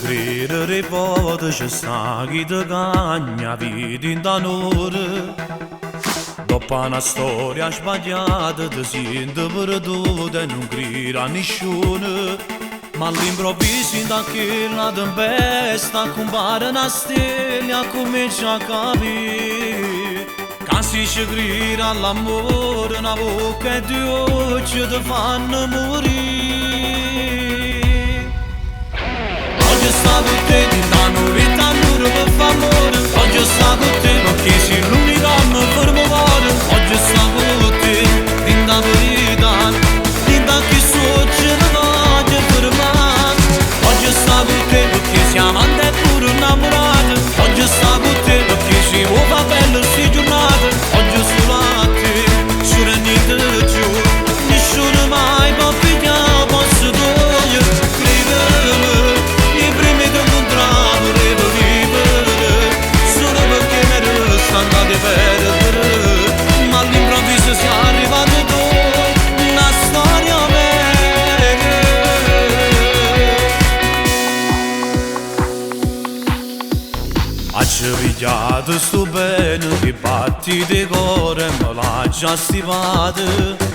Crerere 'e vote ce sta chi te cagna 'a vita 'int' 'a n'ora. Doppo a na storia sbagliata te siente perduto e nun crire a nisciuno. Ma all'improvviso 'int' a chella tempesta accumpare na stella e accummincia a capì ca si ce crire all'ammore na vocca e duje uocchie te fanno murì. Voglio sta cu te dint' 'a nu lietto annuro pe' fa ammore. Voglio sta cu te pecché si l'unica a me ferma 'o core. Voglio sta cu te dint' 'a verità, dint' 'a chist'uocchie te voglio fermà. Voglio sta cu te pecché si amante e pure 'nnammurata. Voglio sta cu te pecché si vuò fa belle 'sti giurnate. Voglio sulo a te, giuro e niente cchiù. Nisciuno mai po' piglià 'o posto tuojo. Crideme, io primma 'e te 'ncuntrà vulevo vivere. Sulo pecché m'ero stancato 'e perdere. Ma all'improvviso si arrivata tu, na storia vera. Aggio pigliato stu bene che battito 'e core e me l'aggio astipato.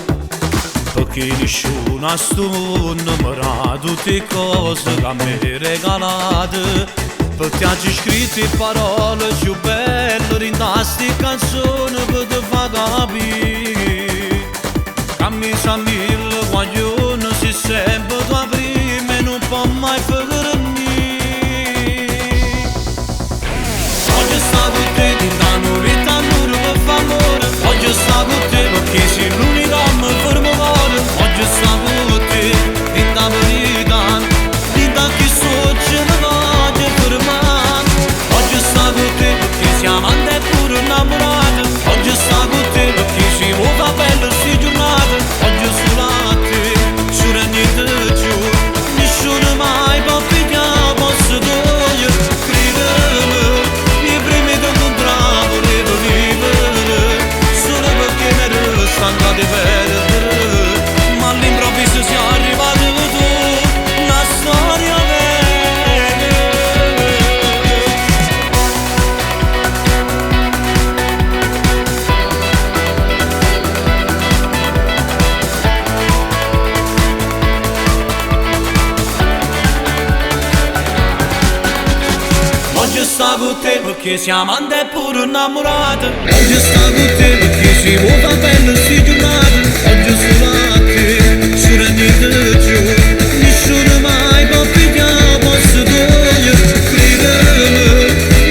Pecché nisciuno a stu munno me dà tutte 'e cose ca m'hê regalato. Pe' te aggio scritto 'e parole cchiù belle dint' 'a sti canzone pe' te fa capì ca mmiez'a a mille guagliune si sempe tu 'a primma e nun po' mai fernì. Voglio sta cu te dint' 'a nu lietto annuro pe' fa ammore. Voglio sta cu te pecché si l'unica a me ferma 'o core. Voglio sta cu te dint' 'a verità, dint' 'a chist'uocchie te voglio fermà. Voglio sta cu te pecché si amante e pure 'nnammurata. Voglio sta cu te pecché si vuò fa belle 'sti giurnate. Voglio sulo a te, giuro e niente cchiù. Nisciuno mai po' piglià 'o posto tuojo. Crideme, io primma 'e te 'ncuntrà vulevo vivere. Sulo pecché m'ero stancato 'e perdere. Ma all'improvviso si arrivata tu, na storia vera. Voglio sta cu te pecché si amante e pure 'nnammurata. Voglio sta cu te pecché si vuò fa belle 'sti giurnate. Voglio sulo a te, giuro e niente cchiù. Nisciuno mai po' piglià 'o posto tuojo. Crideme,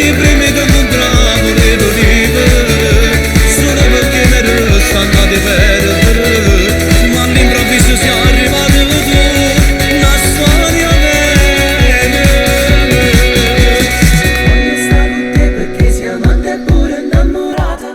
io primma 'e te 'ncuntrà vulevo vivere. Sulo pecché m'ero stancato 'e perdere. Ma all'improvviso si arrivata tu, na storia vera. Voglio sta cu te pecché si amante e pure 'nnammurata.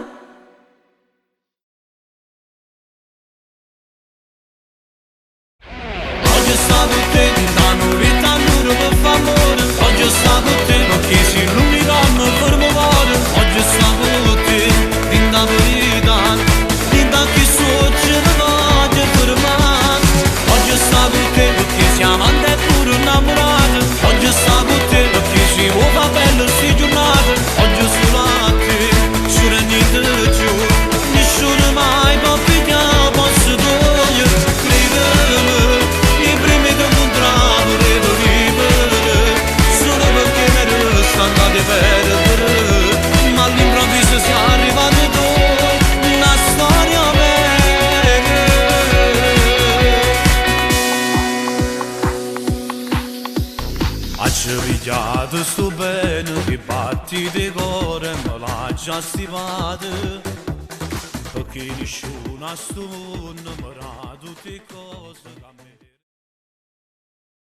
Voglio sta cu te dint' 'a nu lietto annuro pe' fa ammore. Voglio sta cu te pecché si l'unica a me ferma 'o core. Voglio sta cu te dint' 'a verità, dint' 'a chist'uocchie te voglio fermà. Voglio sta cu te pecché si amante e pure 'nnammurata. Voglio sta cu te pecché si vuò fa belle 'sti giurnate. Voglio sulo a te, giuro e niente cchiù. Nisciuno mai po' piglià 'o posto tuojo. Crideme, io primma 'e te 'ncuntrà vulevo vivere. Sulo pecché m'ero stancato 'e perdere. Ma all'improvviso si arrivata tu, na storia vera. Aggio pigliato stu bene che battito 'e core e me l'aggio astipato. Pecché nisciuno a stu munno me dà tutte 'e cose ca me.